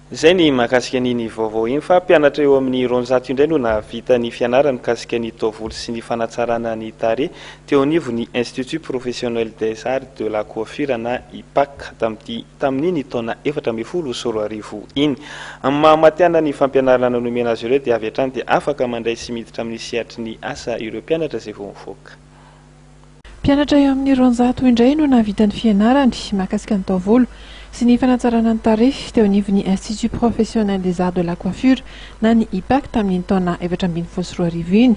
Izay ny mahakasika an'iny vaovao iny fa mpianatra eo amin'ny 200 indray no nahavita ny fianarany mikasika ny taovolo sy ny fanatsarana ny tarehy teo anivon'ny Institut Professionnel des Arts de la Coiffure na IPAC tamin'ity tamin'iny taona 2014 iny. Amin'ny maha matihanina ny fampianarana nomena azy ireo dia avy hatrany dia afaka mandray sy miditra amin'ny sehatry ny asa ireo mpianatra izay vao mivoaka. Mpianatra eo amin'ny 200 indray no nahavita ny fianarany mahakasika ny taovolo sy ny fanatsarana ny tarehy teo anivon'ny Institut Professionnel des Arts de la Coiffure na ny IPAC tamin'iny taona 2014 iny.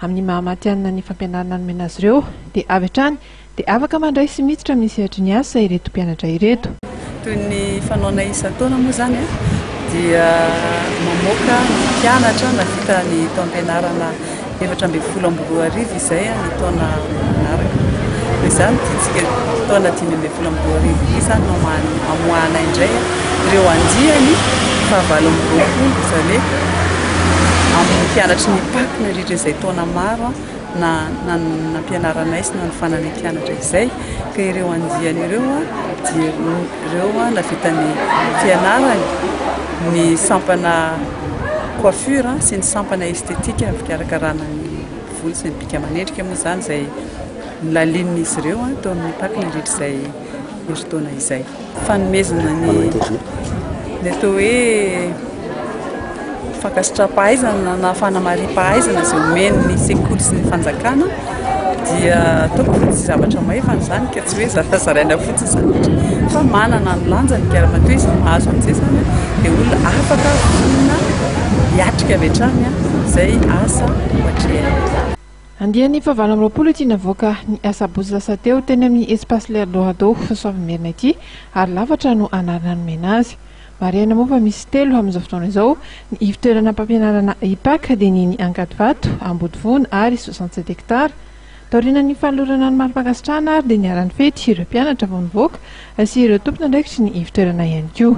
Amin'ny maha matihanina ny fampianarana nomena azy ireo dia avy hatrany dia afaka mandray sy miditra amin'ny sehatry ny asa ireto mpianatra ireto. Toy ny fanaonay isan-taona moa izany dia mamoaka ny mpianatra nahavita ny taom-pianarana 2014 izay ny taona manaraka. Noho izany tiantsika taona 2015 ity izany no amoahana indray ireo andiany faha-28, izany hoe amin'ny mpianatry ny PAC nandritra izay taona maro na nampianaranay sy nanofananay mpianatra izay, ka ireo andiany ireo dia ireo nahavita ny fianarany ny sampana coiffure sy ny sampana esthétique fikarakarana ny volo sy ny bika aman'endrika moa izany izay nolalinin'izy ireo teo amin'ny PAC nandritra izay herintaona izay. Fanomezana ny ny atao hoe fankasitraham-pahaizana na fanamariam-pahaizana izay omen'ny sekoly sy ny fanjakana dia ataoko fa tsy zavatra maivana izany ka tsy hoe zarazaraina fotsiny izany fa manana ny lanjany ka raha matoa izy mahazo an'izay izany dia olona afaka vonona hiatrika avy hatrany izay asa ho atrehiny. Andiany faha-28 ity navoaka ny asabotsy lasa teo teny amin'ny Espace L'Eldorado Soavimerina ity ary Lafatra no anarana nomena azy. Marihina moa fa misy telo amin'izao fotoana izao ny ivon-toerana mpampianarana IPAC dia ny ny Ankadivato, Ambodivona ary 67 hectares. Taorian'ny fanolorana ny mari-pankasitrahana ary dia niara-nifety ireo mpianatra vao nivoaka sy ireo tompon'andraikitry ny ivon-toerana ihany koa.